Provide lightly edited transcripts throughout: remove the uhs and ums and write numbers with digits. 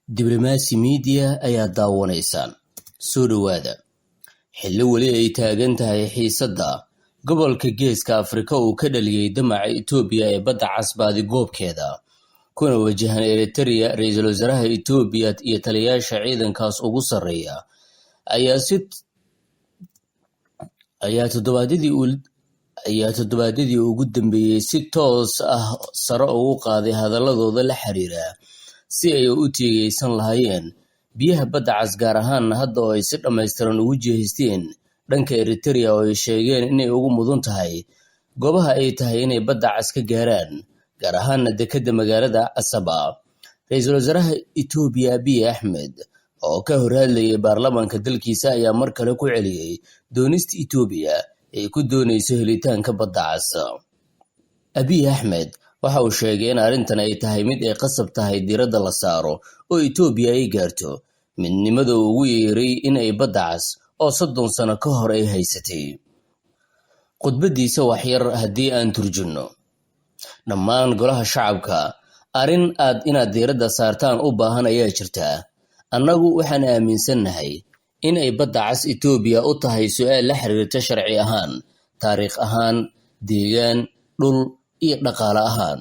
Diblomaasi Media ayaa daawanaysaan. Soo dhowaada. Xilli weli ay taagan tahay xiisadda gobolka Geeska Afrika uu ka dhaliyay damaca Itoobiya ee badda cas baadi-goobkeeda, kuna wajahan Eritrea, ra'iisul wasaaraha Itoobiya iyo taliyayaasha ciidankaas ugu sarreeya ayaa toddobaadyadii ugu dambeeyay si toos ah sare ugu qaaday hadalladooda la xiriira si ay u tiigaysan lahaayeen biyaha badda cas, gaar ahaan hadda oo ay si dhammaystiran ugu jeesteen dhanka Eritrea oo ay sheegeen inay ugu mudan tahay goobaha ay tahay inay badda cas ka gaaraan, gaar ahaana dekedda magaalada Asaba. Ra'iisul wasaaraha Itoobiya Abiy Ahmed oo ka hor hadlayay baarlamaanka dalkiisa ayaa mar kale ku celiyay doonista Itoobiya ay ku doonayso helitaanka badda cas. Abiy Ahmed waxa uu sheegay in arrintan ay tahay mid ay qasab tahay diiradda la saaro oo Itoobiya ay gaarto midnimada uu ugu yeeray in ay badda cas oo 30 sano ka hor ay haysatay. Khudbadiisa waxyar haddii aan turjunno: "Dhammaan golaha shacabka, arrin aad inaad diiradda saartaan u baahan ayaa jirta. Annagu waxaan aaminsannahay in ay badda cas Itoobiya u tahay su'aal la xiriirta sharci ahaan, taariikh ahaan, deegaan, dhul iyo dhaqaale ahaan.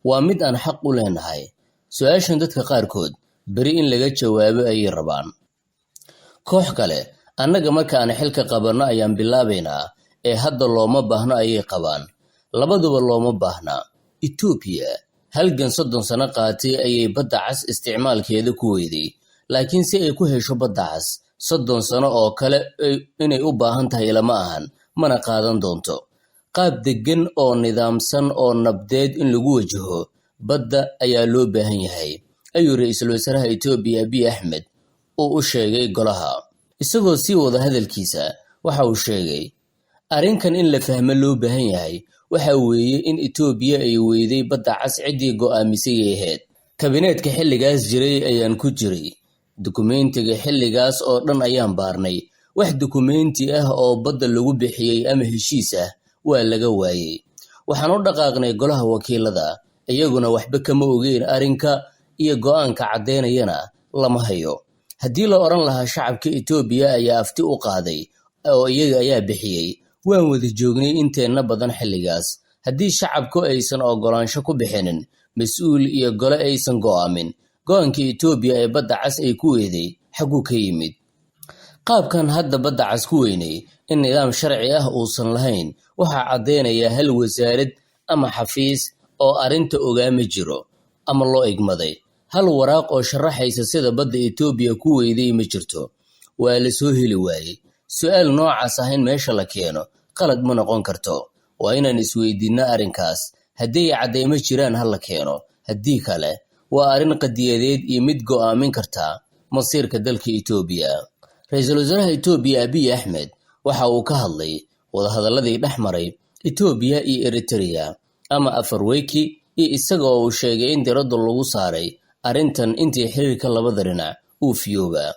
Waa mid aan xaq u leenahay. Su'aashan dadka qaarkood beri in laga jawaabo ayay rabaan. Koox kale, annaga marka aan xilka qabanno ayaan bilaabaynaa ee hadda looma baahno ayay qabaan. Labaduba looma baahna. Itoobiya halgan 30 sano qaatay ayay badda cas isticmaalkeeda ku weyday, laakiin si ay ku hesho badda cas 30 sano oo kale inay u baahan tahay lama ahan, mana qaadan doonto. Qaab deggan oo nidaamsan oo nabdeed in lagu wajaho badda ayaa loo baahan yahay," ayuu ra'iisul wasaaraha Itoobiya Abiy Axmed uu u sheegay golaha. Isagoo sii wada hadalkiisa, waxa uu sheegay arrinkan in la fahmo loo baahan yahay waxa weeye in Itoobiya ay weyday badda cas ciddii go'aamisay ay ahayd. Kabineetka xilligaas jiray ayaan ku jiray. Dukumentiga xilligaas oo dhan ayaan baarnay. Wax dukumenti ah oo badda lagu bixiyey ama heshiis ah waa laga waayey. Waxaan u dhaqaaqnay golaha wakiilada, iyaguna waxba kama ogeyn arrinka iyo go'aanka caddaynayana lama hayo. Haddii la odhan lahaa shacabka Itoobiya ayaa afti u qaaday oo iyaga ayaa bixiyey, waan wada joognay inteenna badan xilligaas. Haddii shacabku aysan oggolaansho ku bixinin, mas'uul iyo gole aysan go'aamin, go'aanka Itoobiya ee badda cas ay ku weyday xagguu ka yimid? Qaabkan hadda badda cas ku weynay in nidaam sharci ah uusan lahayn waxaa caddaynaya hal wasaarad ama xafiis oo arrinta ogaa ma jiro ama loo igmaday. Hal waraaq oo sharaxaysa sida badda Itoobiya ku weyday ma jirto. Waa la soo heli waayey. Su'aal noocaas ah in meesha la keeno qalad ma noqon karto. Waa inaan isweydiinno arrinkaas. Haddii ay caddaymo jiraan, ha la keeno. Haddii kale, waa arrin qadiyadeed iyo mid go'aamin karta masiirka dalka Itoobiya." Ra'iisul wasaaraha Itoobiya Abiy Axmed waxa uu ka hadlay wadahadalladii dhex maray Itoobiya iyo Eritrea ama Afwerki iyo isaga oo uu sheegay in diiradda lagu saaray arrintan intii xiriirka labada dhinac uu fiyoobaa.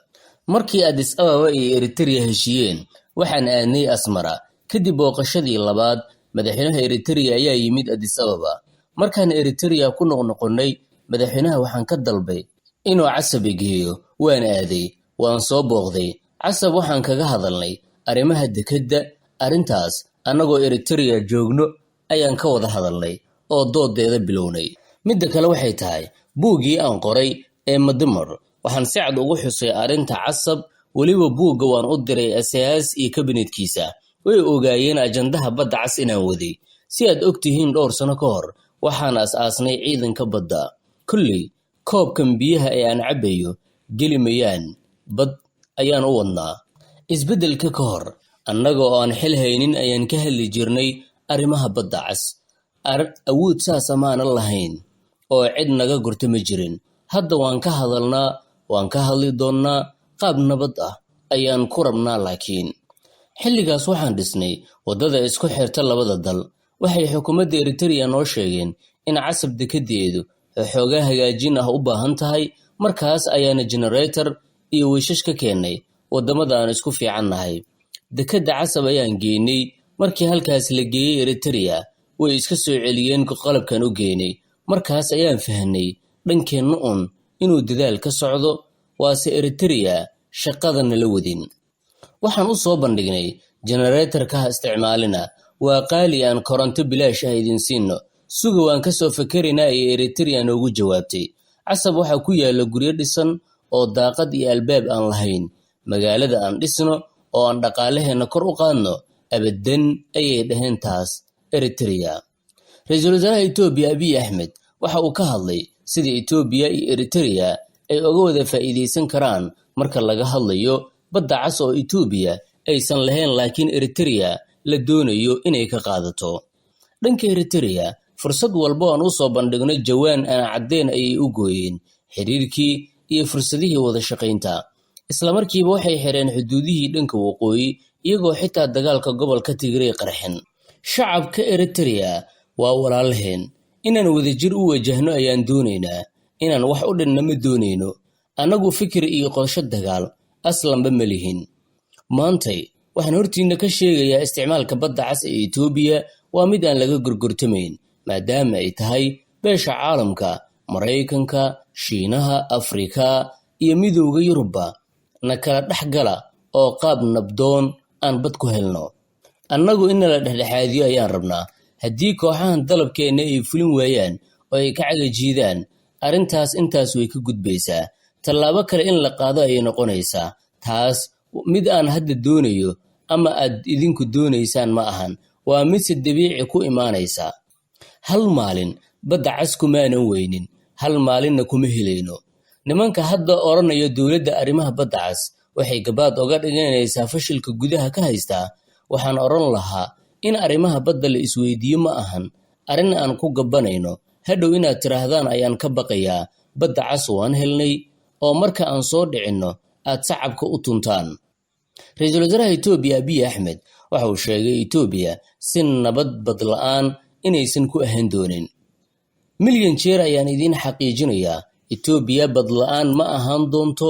"Markii Addis Ababa iyo Eritrea heshiiyeen, waxaan aadnay Asmara. Kadib booqashadii labaad, madaxweynaha Eritrea ayaa yimid Addis Ababa. Markaan Eritrea ku noqnoqonnay, madaxweynaha waxaan ka dalbay inuu Casab geeyo. Waan aaday, waan soo booqday Casab, waxaan kaga hadalnay arrimaha dekedda. Arrintaas annagoo Eritrea joogno ayaan ka wada hadalnay oo doodeeda bilownay. Midda kale waxay tahay buuggii aan qoray ee Madamar waxaan si cad ugu xusay arrinta Casab. Weliba buugga waan u diray Isaias iyo kabinetkiisa. Way ogaayeen ajandaha badda cas inaan waday. Si aad og tihiin, dhowr sano ka hor waxaan as-aasnay ciidanka badda. Kolley koobkan biyaha ee aan cabbayo geli mayaan, bad ayaan u wadnaa. Isbeddelka ka hor, annaga oo aan xil haynin ayaan ka hadli jirnay arrimaha badda cas. Awood saas amaanan lahayn oo cid naga gurta ma jirin. Hadda waan ka hadalnaa, waan ka hadli doonnaa, qaab nabad ah ayaan ku rabnaa. Laakiin xilligaas waxaan dhisnay waddada isku xirta labada dal. Waxay xukuumadda Eritrea noo sheegeen in Casab dekedeedu xoogaa hagaajin ah u baahan tahay. Markaas ayaana generator iyo wiishash ka keennay waddamada aan isku fiican nahay. Dekedda Casab ayaan geynay. Markii halkaas la geeyey Eritrea way iska soo celiyeen qalabkan u geynay. Markaas ayaan fahnay dhankeenna un inuu dadaal ka socdo, waase Eritrea shaqada nala wadin. Waxaan u soo bandhignay jenereetarka ha isticmaalina, waa qaali, aan koronto bilaash ah idin siino. Suga, waan ka soo fakeraynaa, ayay Eritrea noogu jawaabtay. Casab waxaa ku yaalla guryo dhisan oo daaqad iyo albaab aan lahayn. Magaalada aan dhisno oo aan dhaqaalaheenna kor u qaadno, abadan ayay dhaheen taas Eritrea. Ra-iisul wasaaraha Itoobiya Abiy Axmed waxa uu ka hadlay sida Itoobiya iyo Eritrea ay uga wada faa'iidaysan karaan marka laga hadlayo Badda Cas oo Itoobiya aysan lahayn, laakiin Eritrea la doonayo inay ka qaadato. Dhanka Eritrea, fursad walbo aan u soo bandhigno jawaan aan caddeen ayay u gooyeen xiriirkii iyo fursadihii wada shaqaynta. Islamarkiiba waxay xireen xuduudihii dhanka waqooyi, iyagoo xitaa dagaalka gobolka Tigray qarxin. Shacabka Eritrea waa walaalaheen, inaan wadajir u wajahno ayaan doonaynaa, inaan wax u dhinna ma doonayno. Annagu fikir iyo qorsho dagaal aslanba ma lihin. Maantay waxaan hortiinna ka sheegayaa isticmaalka Badda Cas ee Itoobiya waa mid aan laga gorgortamayn, maadaama ay tahay beesha caalamka, Maraykanka, Shiinaha, Afrika iyo Midowda Yurubba na kala dhex gala oo qaab nabdoon aan bad ku helno. Annagu in nala dhexdhexaadiyo ayaan rabnaa. Haddii kooxahan dalabkeenna ay fulin waayaan oo ay ka cagajiidaan arrintaas, intaas way ka gudbaysaa, tallaabo kale in la qaado ayay noqonaysaa. Taas mid aan hadda doonayo ama aad idinku doonaysaan ma ahan, waa mid si dabiici ku imaanaysa. Hal maalin Badda Cas kumaanan weynin, hal maalinna kuma helayno. Nimanka hadda odhanaya dowladda arrimaha Badda Cas waxay gabaad oga dhiganaysaa fashilka gudaha ka haystaa, waxaan odhan lahaa in arrimaha badda la isweydiiyo ma ahan arrin aan ku gabanayno. Hadhow inaad tidhaahdaan ayaan ka baqayaa, Badda Cas waan helnay, oo marka aan soo dhicinno aad sacabka u tuntaan. Ra-iisul wasaaraha Itoobiya Abiy Axmed waxa uu sheegay Itoobiya si nabad bad la'aan inaysan ku ahaan doonin. Milyan jeer ayaan idiin xaqiijinayaa, Itoobiya bad la'aan ma ahaan doonto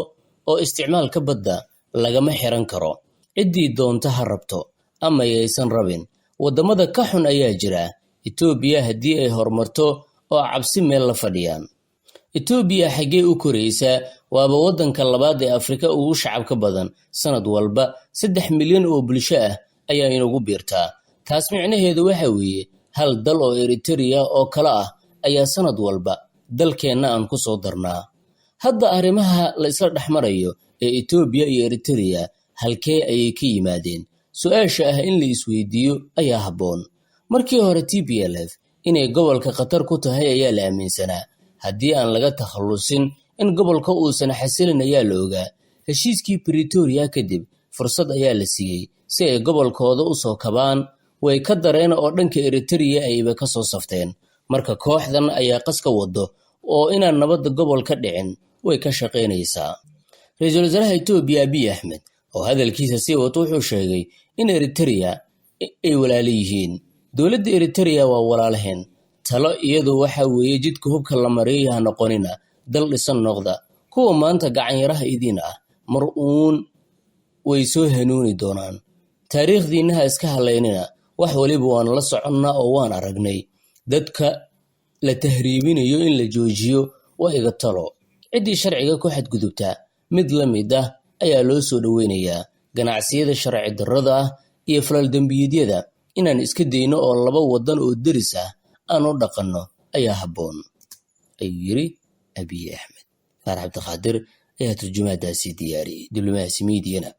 oo isticmaalka badda lagama xiran karo. Ciddii doonta ha rabto ama yaysan rabin, waddamada ka xun ayaa jira Itoobiya haddii ay horumarto oo cabsi meel la fadhiyaan. Itoobiya xaggee u koraysaa? Waaba waddanka labaad ee Afrika ugu shacabka badan. Sanad walba 3 milyan oo bulsho ah ayaa inagu biirtaa. Taas micnaheedu waxa weeye hal dal oo Eritrea oo kale ah ayaa sanad walba dalkeenna aan ku soo darnaa. Hadda arrimaha la isla dhex marayo ee Itoobiya iyo Eritrea halkee ayay ka yimaadeen? Su-aasha ah in la isweydiiyo ayaa habboon. Markii hore TPLF inay gobolka khatar ku tahay ayaa la aaminsanaa. Haddii aan laga takhallusin in gobolka uusan xasilin ayaa la ogaa. Heshiiskii Pretoria kadib fursad ayaa la siiyey si ay gobolkooda u soo kabaan. Way ka dareen oo dhanka Eritrea ayba ka soo safteen. Marka kooxdan ayaa qaska wado oo inaan nabadda gobol ka dhicin way ka shaqaynaysaa. Ra-iisul wasaaraha Itoobiya Abiy Axmed oo hadalkiisa sii wato wuxuu sheegay in Eritrea ay walaalo yihiin. Dowladda Eritrea waa walaalaheen. Talo iyadu waxa weeye jidka hubka la mariyo ha noqonina, dal dhisan noqda. Kuwa maanta gacanyaraha idiin ah mar uun way soo hanuuni doonaan. Taariikhdiinna ha iska halaynina. Wax waliba waan la soconnaa oo waan aragnay. Dadka la tahriibinayo in la joojiyo waa iga talo. Ciddii sharciga ku xadgudubta mid la mid ah ayaa loo soo dhoweynayaa. Ganacsiyada sharci darrada ah iyo falal dembiyeedyada inaan iska dayno oo laba waddan oo deris ah aan u dhaqanno ayaa habboon, ayuu yiri Abiy Axmed. Faarax Cabdiqaadir ayaa turjumaadaasi diyaariyey, Diblomaasi Miidiyana.